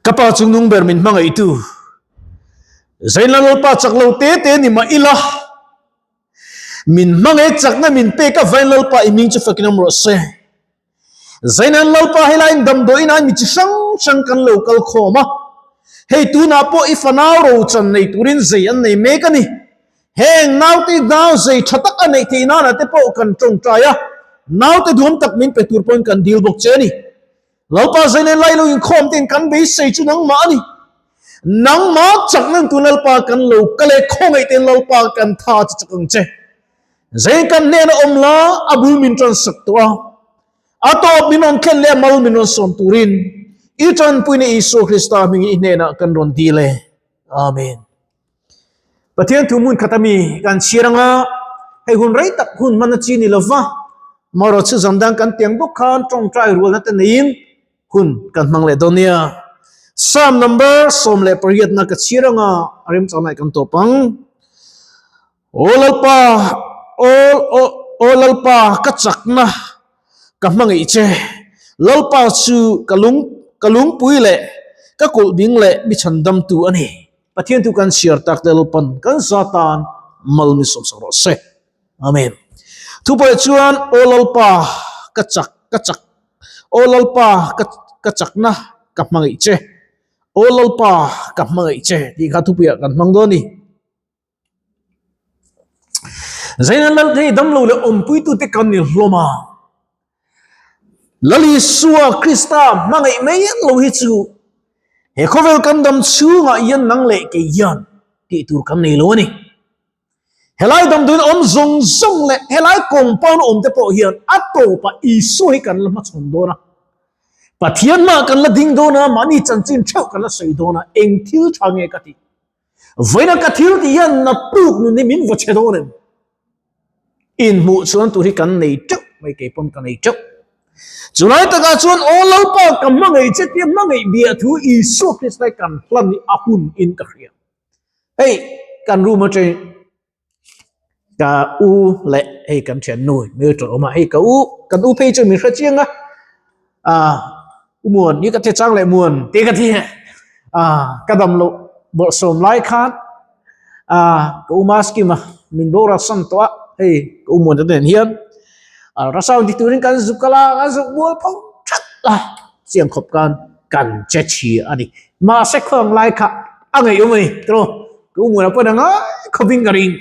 Ka pa chungnung ber min hmangaihtu, Zainla Lalpa chak lo te te ni mah ila, min hmangaih chakna min pek avain Lalpa i hming chu fakin awm rawh se. Zainan Lalpa helaiin damdawiin ai mi chi hrang hrang kan lo kal khawm a, hei tunah pawh i fanau rochan nei turin zei an nei mek a ni. Heng naute nau zei tha tak a neih theih nana te pawh kan tawngtai a, naute duam tak min pe tur pawhin kan dil bawk che a ni. Lalpa Zainan lai lo inkhawm ten kan beisei chu nangmah a ni. Nangmah chak nan tu Lalpa kan lo kal e, khawngaih ten Lalpa kan tha che chak ang che. Zain kan hnena awm la, a bul min tan sak tawh a, a tawp min rawn thlen leh a mal min rawn sawm turin i tanpuina Isua Krista hmingin i hnenah kan rawn dil e. Amen. Pathian thu hmun khat ami kan chhiar anga hei hun rei tak hun hman a chi ni lova, amaherawh chu zan dang kan tiang bawk khan tawngtai rualna te neiin hun kan hmang leh dawn nia. Psalm number 18 na ka chhiar anga a remchang lai kan tawp ang. Aw Lalpa, aw aw Lalpa ka chakna ka hmangaih che. Lalpa chu ka lung ka lungpui leh ka kulh ding leh mi chhandamtu a ni. Pathian thu kan chhiar tak te Lalpan kan zatan mal min sawmsak rawh se. Amen. Thupawi chuan Aw Lalpa ka chak ka chak Aw Lalpa ka ka chakna ka hmangaih che. Aw Lalpa ka hmangaih che tih kha thupuiah kan hmang dawn a ni. Zaina Lal hei damlo leh awmpuitute kan ni hlawm a. Lal Isua Krista hmangaih mai lo hi chu he khawvel kan dam chhungah hian nang leh kei hian tih tur kan nei lo a ni. Helai damdawiin awm zawng zawng leh helai compound awm te pawh hian a tawpah Isua hi kan la hmachhawn dawn a. Pathian hmaah kan la ding dawn a, mahni chanchin theuh kan la sawi dawn a, eng thil tha nge ka tih? Vawiina ka thil tih hian naktuk nun hi min va chhe dawn em? Inhmuh chuan tur hi kan nei teuh mai, kei pawn ka nei teuh. Chulai takah chuan aw Lalpa ka hmangaih che tia hmangaih bia thu Isua Krista hi kan hlan hi a hun in ka hria. Hei kan room atangin ka u leh hei kan thian nu hmel tawh awm a, hei ka u kan u phei chu min hre chiang a, ah u muan ni ka ti chang leh muan te ka ti ah ka dam loh bawrhsawm lai khan ah ka u mask-im a min boral san tawh a hei ka u muan te nen hian ultrasound ti turin kan zuk kal a kan zuk mual pho that a chiang khawp khan kan che thi a ni mahse khuang lai kha a ngaih awm a ni tiraw. Ka u Muana pawn a ngai khawpin ka ring.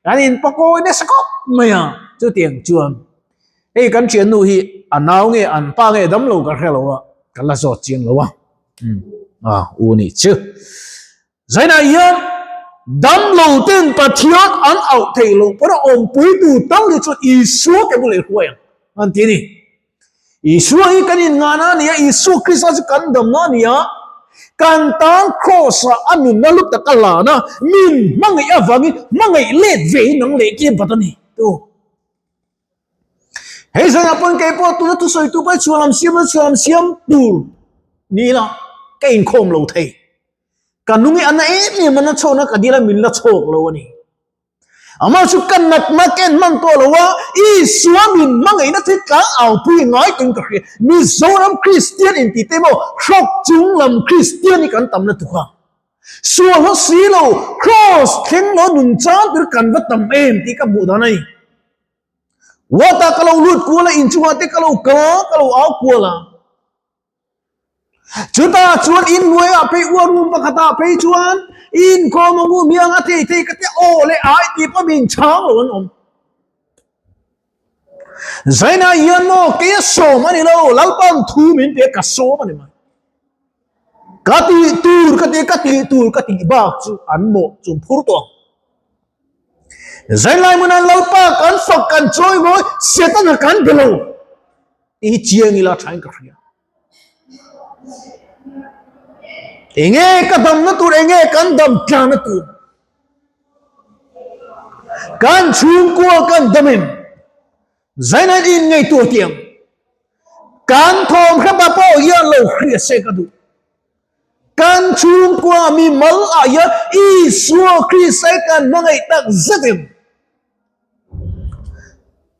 Kan inpakawi nasa khawp mai a, chutiang chuan hei kan thiannu hi a nau nge an pa nge dam lo ka hre lo a, ka la zawt chiang lo a. Umm a u nih chu. Zainah hian dam lo ten Pathian an auh theih loh pawn a awmpui tu tal hi chuan Isua ke bul ei hruai ang an ti a ni. Isua hi kan innghahna a ni a, Isua Krista chu kan damna a ni a, kan tan Kraws-ah a nunna lu tak a hlan a, min hmangaih avangin hmangaih let ve hi nang leh tlem pat a ni tu. Hei zanah pawn kei pawh tuna thusawitu pawh chhuanlam siam a chhuanlam siam tur ni ila ka inkhawm lo thei. Ka nung hi a na em em a, na chhawkna ka dil a min la chhawk lo a ni. Amah chu ka natna ken hman tawh lo a, Isua min hmangaihna thil tlang aupui ngai tum ka hria. Mizoram Kristian inti te maw hrawk chung lam Kristian hi kan tam na tuk a. Sual haw si lo, Kraws thleng lo nun chang tur kan va tam em tih ka hmuh dan a ni. Water ka lo lut kual a, inchungah te ka lo kal a, ka lo au kual a. Chutah chuan in hnuaiah phei uar room pakhatah phei chuan inkhawm a ngu miang a thei thei ka ti aw leh ai tih pawh min chhang lo an awm. Zainah hian maw kei a sawm a ni lo, Lalpan thu min pe ka sawm a ni mai. Ka tih tur ka ti ka tih tur ka tih bak chu an mawh chung phur tawh ang. Zainlai hmunah Lalpa kan fak kan chawi mawi Setana kan be lo. Tih hi chiang ila thain ka hria. Enge ka damna tur, enge kan dam tlana tur. Kan chhungkua kan damin zainan in ngei tur tiang. Kan thawm hrepa pawh hian lo hria se ka duh. Kan chhungkua mi mal ah hian Isua Krista hi kan hmangaih tak zetin.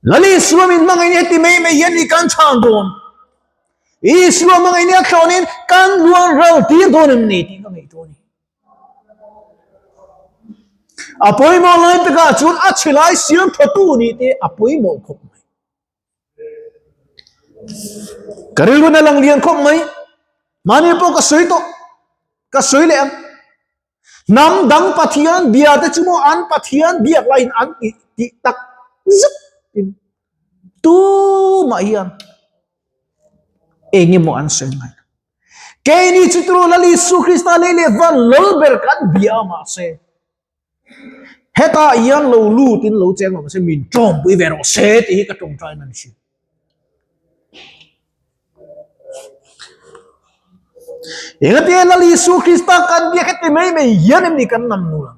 Lal Isua min hmangaih ni heti mai mai hian ni kan chhang dawn. Isua hmangaih nia thlawnin kan luan ral tir dawn em ni tih ka ngaihtuah a ni. A pawimawh lai takah chuan a chhe lai siam thawtu nih te a pawimawh khawp mai. Ka rilru na lang lian khawp mai. Mahni pawh ka sawi tawh. Ka sawi leh ang. Hnam dang Pathian bia te chu maw an Pathian biak laiin an tih tih tak zet in tumah hian eng emaw an sawi ngai lo. Keini chu turu Lal Isu Krista lei leh van lal ber kan bia a mahse hetah hian lo lut in lo cheng lo mahse min tawmpui ve rawh se tih hi ka tawngtai na ni si. Engati Lal Isu Krista kan biak heti mai mai hian em ni kan nam nu ang?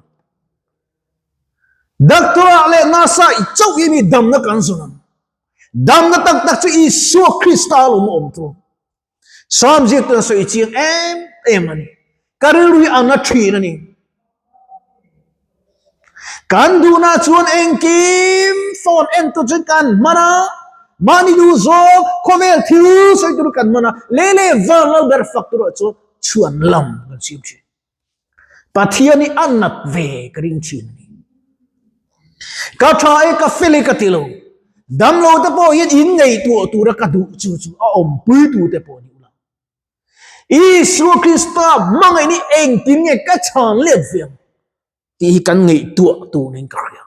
Doctor ah leh nurse ah i chauh hi mi damna kan zawn ang. Damna tak tak chu Isua Krista lo awm tu. Psalm ziaktu an sawi chiang em em a ni. Ka rilru hi a na thin a ni. Kan duhna chuan engkim phone en tu chu kan hman a, mahni duh zawk khawvel thil sawi tur kan hman a, lei leh van lo ber fak turah chuan chhuan lam kan siam thin. Pathian hi a nat ve ka ring thin a ni. Ka tha e ka fel e ka ti lo. Damlo te pawh hian in ngaihtuah tura ka duh chu chu a awmpui tu te pawh ni ula. Isua Krista hmangaih ni engtin nge ka chhan let ve ang tih hi kan ngaihtuah tur niin ka hria.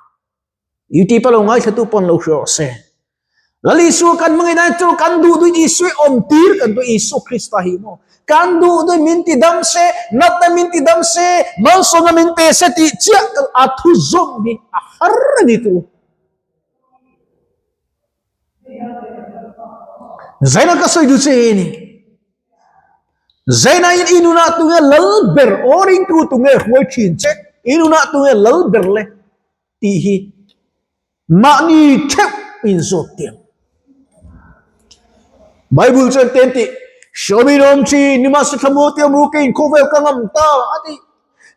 YouTube a lo ngaithla tu pawn lo hria rawh se. Lal Isua kan hmangaih nan chu kan duh duhin Isua i awm tir kan duh Isua Krista hi maw. Kan duh duhin min ti dam se, natna min ti dam se, malsawmna min pe se tih chiah kan a thu zawm hi a har a ni tur. Zaina ka sawi duh che hi ni. Zaina in i nunah tunge lal ber aw ringtu tunge hruai thin che i nunah tunge lal ber le tih hi mahni theuh in zawt tiang. Bible chuan ten tih Hriawmin awm thin nimahse thlamuang te awm ru keiin khawvel ka ngam ta a ti.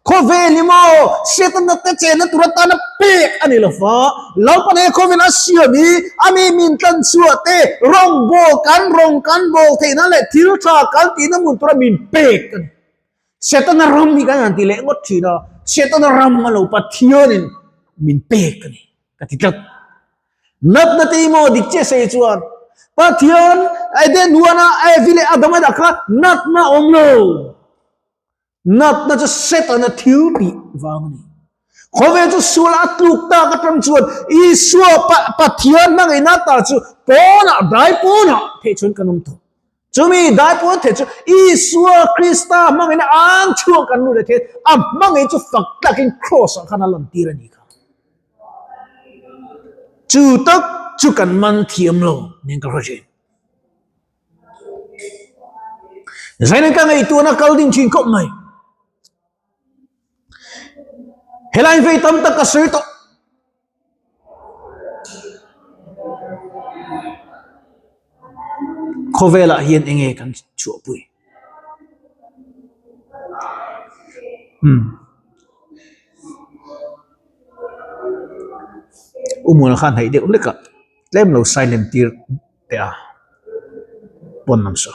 Khawvel hi maw Setana te chenna tur atana pek a ni lo va, Lalpan he khawvel a siam hi a mi min tlan chhuah te rawngbâwl kan rawng kan bâwl theihna leh thil tha kan tihna hmun tura min pek a ni. Setana ram hi kan han ti leh ngawt thin a, Setana ram a lo Pathianin min pek a ni ka ti tlat. Natna te hi maw dik chiah sei chuan Pathian Eden huana Evi leh Adama dah kha natna awm lo. Natna chu Setana thil tih vang a ni. Khawvel chu sual a tluk tak atang chuan Isua Pathian hmangaihna ta chu pawnah, dai pawnah theih chuan kan awm tawh. Chumi dai pawn theih chu Isua Krista hmangaihna ang chhuak kan lut leh thei a, a hmangaih chu fak takin Kraws ah khan a lantir a ni kha. Chu tak chu kan man thiam lo nen ka hre thin. Zaina ka ngaihtuahna kal ding thin khawp mai. Helai vei tam tak ka sawi tawh. Khawvelah hian enge kan chhuahpui. Hmm. Umuna khan hnaih deuh hlek a, tlem lo silent tir teh a pawn lam saw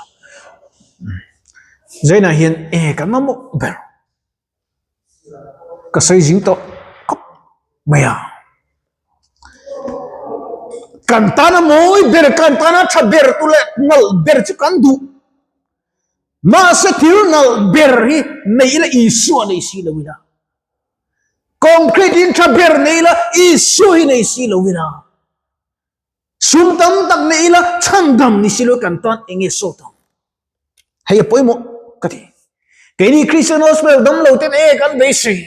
Zainah hian e kan mamawh ber ka sawi zing tawh khawp mai a kan tana mawi ber kan tana tha ber tu leh nalh ber chu kan duh mahse thil nalh ber hi nei ila Isua nei si lo ila concrete in tha ber nei ila Isua hi nei si lo ila. Sum tam tak nei ila chhandam ni si lo kan tan eng nge sawt ang? Hei a pawimawh ka ti. Keini Christian Hospital dam lo ten e kan beisei.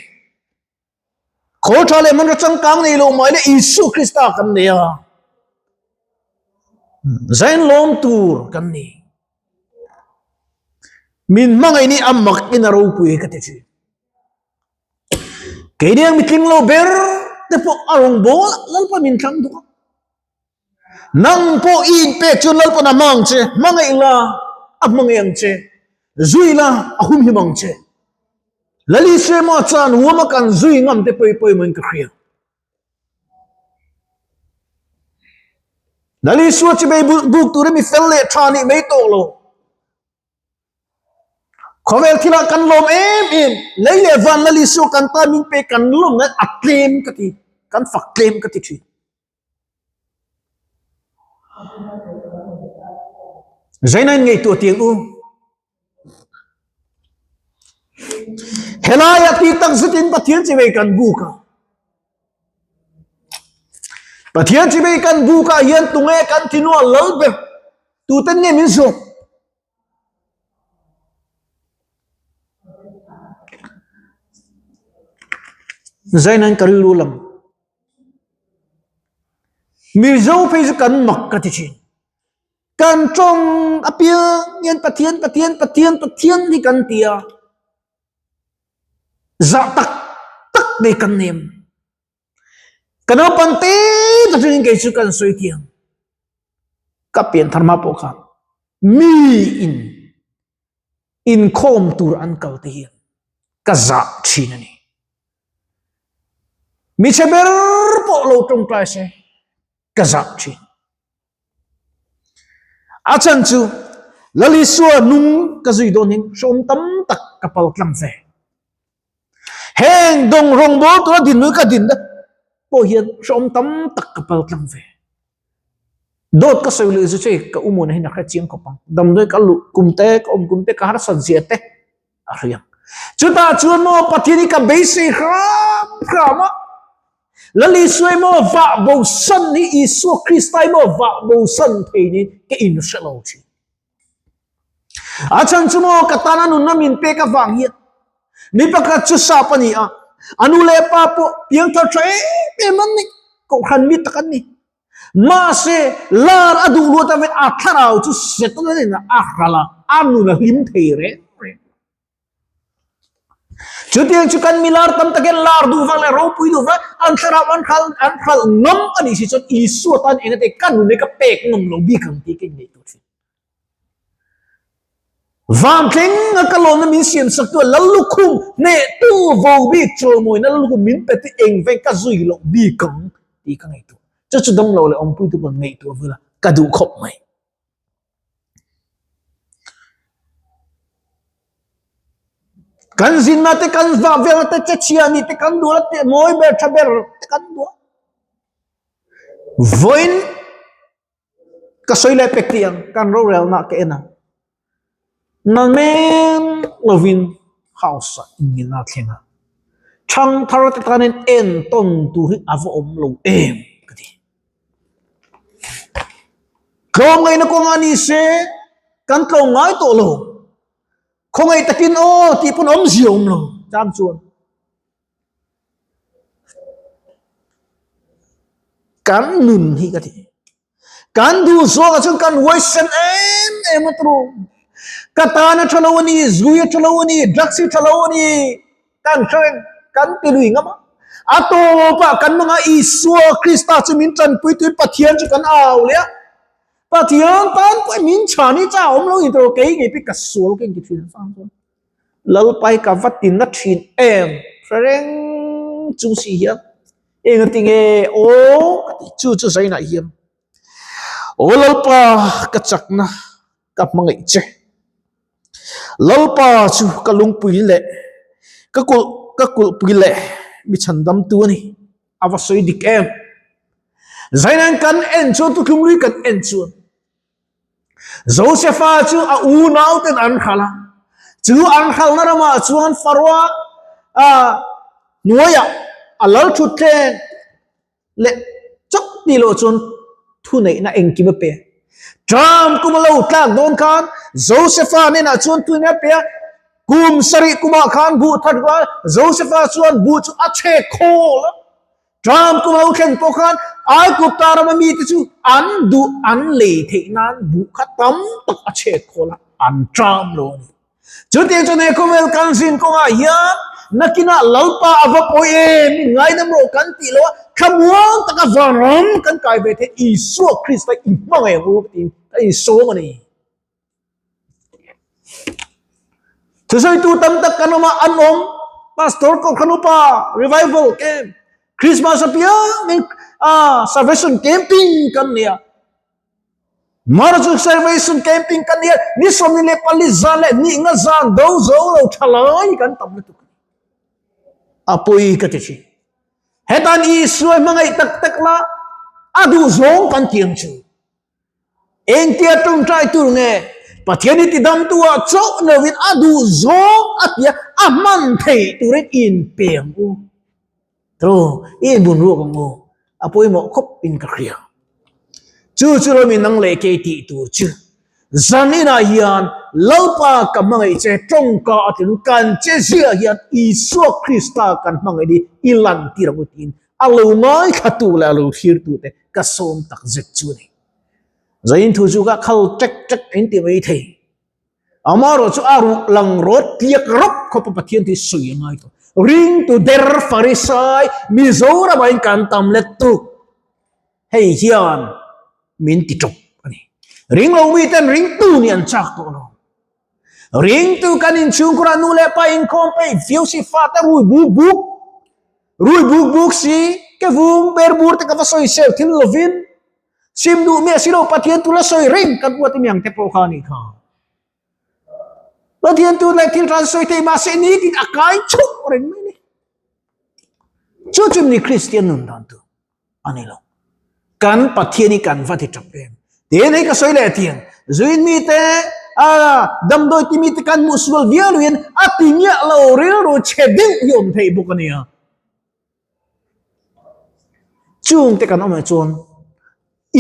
Khawl tha leh hmanraw changkang nei lo mai le Isu Krista kan nei a. Zain lawm tur kan ni. Min hmangaih ni a mak in a ropui ka ti thin. Keini ang mitling lo ber te pawh a rawn bawl a, Lalpa min thlang duh a. Nang pawh i inpek chuan Lalpa'n a hma ang che, hmangaih la a hmangaih ang che, zui la a humhim ang che. Lal Isua chuan huama kan zui ngam te pawh hi pawimawhin ka hria. Lal Isua chibei buk turin mi fel leh tha nih mai tawh lo. Khawvel thilah kan lawm em em, lei leh van Lal Isua kan tan min pe kan lawm nan a tlem ka ti, kan fak tlem ka ti thin. Zainain ngaihtuah tiang u. Helaiah ti tak zetin Pathian chivei kan buk a. Pathian chivei kan bukah hian tunge kan thinua lal ber tuten nge min zawk? Zainan ka rilru lang. Mizo phei chu kan mak ka ti thin. Kan tawng apiang hian Pathian, Pathian, Pathian, Pathian hi kan ti a. Zah tak tak nei kan nem. Ka naupang te atangin kei chu kan sawi thiam. Ka pianthar hma pawh khan mi in inkhawm tur an kal te hian ka zah thin a ni. Mi chhe ber pawh lo tawngtai se ka zah thin. A chhan chu Lal Isua nung ka zui dawn hin hrawm tam tak ka pal tlang ve. Heng dawng rawngbâwl tura din nui ka din pawh hian hrawm tam tak ka pal tlang ve. Dawt ka sawi leh zu che ka u muana hian a hre chiang khawp ang. Damdawi ka luh kum te, ka awm kum te, ka harsat zia te a hria. Chutah chuan maw Pathian hi ka beisei hram hram a. Lal Isua emaw vah bosan hi Isua Krista emaw vah bosan thei niin ka inhre lo thin. A chhan chu maw ka tana nunna min pek avang hian mi pakhat chu sap a ni a, a nu leh pa pawh piangthar tha em em an ni, kohhran mi tak an ni. Mahse, lar a duh luat avin a thlarau chu Setana nen a hral a, a nun a hlim thei reng reng. Chutiang chu kan milar tam takin lar duh vang leh ropui duh vang an thlarau an hral an hral ngam a nih si chuan Isua tan engate ka nun hi ka pek ngam lo bik ang tih ka inngaihtuah thin. Vanthleng a ka lawmna min siam sak tu a Lal lukhum hnehtu vo bik chawlmawina Lal lukhum min pe tu eng veng ka zui loh bik ang tih ka ngaihtuah. Chu chu damlo leh awmpuitu pawn ngaihtuah vela ka duh khawp mai. Kan zinna te kan vah velna te che chhia ni te kan duh a te mawi ber tha ber te kan duh a. Vawiin ka sawi leh pek tih ang kan rorelna ka en ang. Namen lovin house ah inngilna a thleng a. Thangthar te tanin entawn tur hi a va awm lo em ka ti. Tlawmngaihna kawngah ni se kan tlawm ngai tawh lo. Khawngaih takin aw tih pawn awmzia awm lo chang chuan. Kan nun hi ka ti. Kan duh zawngah chuan kan huaisen em em a turu. Ka tan a tha lo a ni, zui a tha lo a ni, drugs hi tha lo a ni. Kan hre reng, kan ti lui ngam a. A tawpah kan hmanga Isua Krista chu min tanpui tuin Pathian chu kan au leh a. Pathian tan pawhin min chhan hi cha awm lo ni tawh kei ngei pawh ka sual ka inti thin ang chuan. Lalpai ka va ti na thin em hre reng chung si hian eng a ti nge aw ka ti chu chu zainah hian aw Lalpa ka chakna ka hmangaih che Lalpa chu ka lungpui leh ka kulh ka kulhpui leh mi chhandamtu a ni a va sawi dik em zainain kan en chuan thuthlung lui kan en chuan Josefa chu a unauten an hral a, chu an hralna ramah chuan Faroa hnuaiah a lal thutthleng leh chauh tih loh chuan thuneihna engkim a pe. Ṭam kum a lo tlak dawn khan Josefa hnenah chuan thuneihna a pe a, kum sarih kumah khan buh that rual Josefa chuan buh chu a chhek khawl a. Ṭam kum ho thlen pawh khan Aigupta rama mite chu an duh an lei theih nan buh kha tam tak a chhet khawl a, an ṭam lo a ni. Chutiang chuan he khawvel kan zin kawngah hian nakinah Lalpa a va pawi em in ngaidam rawh kan tih loh a, thlamuang taka vanram kan kai ve theih Isua Krista i hmangaih ang u tiin ka insawm a ni. Thusawitu tam tak kan awm a, an awm. Pastor Kohhran Upa, Revival Camp, Christmas apiangin ah Salvation Camping kan nei a. Mara chu salvation camping kan nia ni 24 zan leh ni nga zan do zo lo thalai kan tam lutuk. A pui ka ti thin. Hetan Isua hmangaih tak tak la a duh zawng kan tiang chu. Engtia tawngtai tur nge Pathian hi tidamtu ah chauh lovin a duh zawng a tia a hman theih turin in pe ang u. Tro, i inbun ruak ang u. A pawimawh khawp in ka hria. Chu chu lo min nang leh kei tih tur chu. Zan inah hian Lalpa ka hmangaih che tawngka a tlin kan che zia hian Isua Krista kan hmangaih hi i lan tir ang u tiin a lo ngaithlatu leh a lo thlirtute ka sawm tak zet chu a ni. Zain thu chu ka khal ṭek ṭek in ti mai thei. Amaherawh chu a ruh lang rawt tliak rawp khawp a Pathian thu hi sawi a ngai tawh. Ringtu der Farisai Mizoramah in kan tam let tuk. Hei hian min ti ṭawp a ni. Ringlo miten ringtu nih an chak tawh lo. Ringtu kan inchhungkhurah nu leh pa inkhawm peih viau si fate rui buk buk rui buk buk si ke vung ber bur te ka va sawi sel thil lovin sim duh miah si lo Pathian tu la sawi reng kan uat imiang te pawh kha a nih kha. Pathian tu leh thil tha sawi thei mahse nitin a kai chhuh reng mai ni. Chu chu ni Kristian nun dan tu. A ni lo. Kan Pathian hi kan va ti tap em. Tin hei ka sawi leh thiang. Zuin mite a damdawi ti mite kan hmuh sual viau loin a ti miah lo rilru chhe deuh hi awm theih bawk a nia. Chungte kan awm ah chuan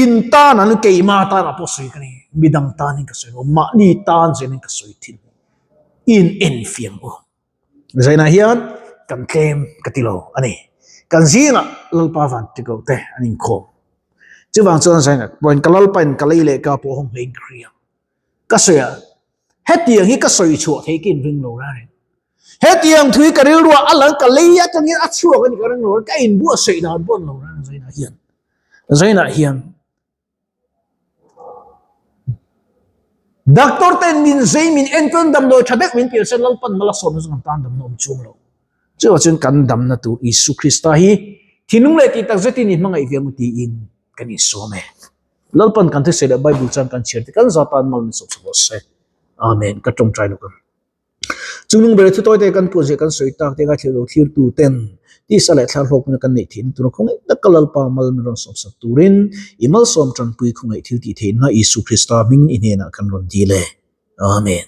in tan an keima tan ah pawh sawi ka ni. Midang tan in ka sawi lo. Mahni tan zel in ka sawi thin. In enfiam u. Zainah hian kan tlem ka ti lo a ni. Kan zingah Lalpa van ti ko te an inkhawm. Chuvang chuan Zainah pawhin ka Lalpa in ka lei leh ka pawh hawng hlein ka hria. Ka sawi a, hetiang hi ka sawi chhuah theih ka inring lo reng. Hetiang thu hi ka rilruah a lang ka lei atangin a chhuak a ni ka ring lo reng, ka inbuatsaih dan pawh a ni lo reng Zainah hian. Zainah hian Doctor ten min zei min enkawl damdawi tha deuh min pian se Lalpan mal a sawmna chu kan tan damna awm chuang lo. Chuvang chuan kan damna tur Isu Krista hi thinlung leh tih tak zetin i hmangaih ve ang u tiin kan insawm e. Lalpan kan thusawi leh Bible chuan kan chhiar te kan za tan mal min sawm sak rawh se. Amen. Ka tawngtai lawk ang. Chungnung ber thu tawite kan puan zia kan sawi tak te ngaithla lo thlirtu ten tisa leh thlar hlawk hmuna kan neih theihna tura khawngaih taka Lalpa mal min rawn sawmsak turin i malsawm tanpui khawngaih thil tih theihna Isu Krista hming i hnenah kan rawn dil e. Amen.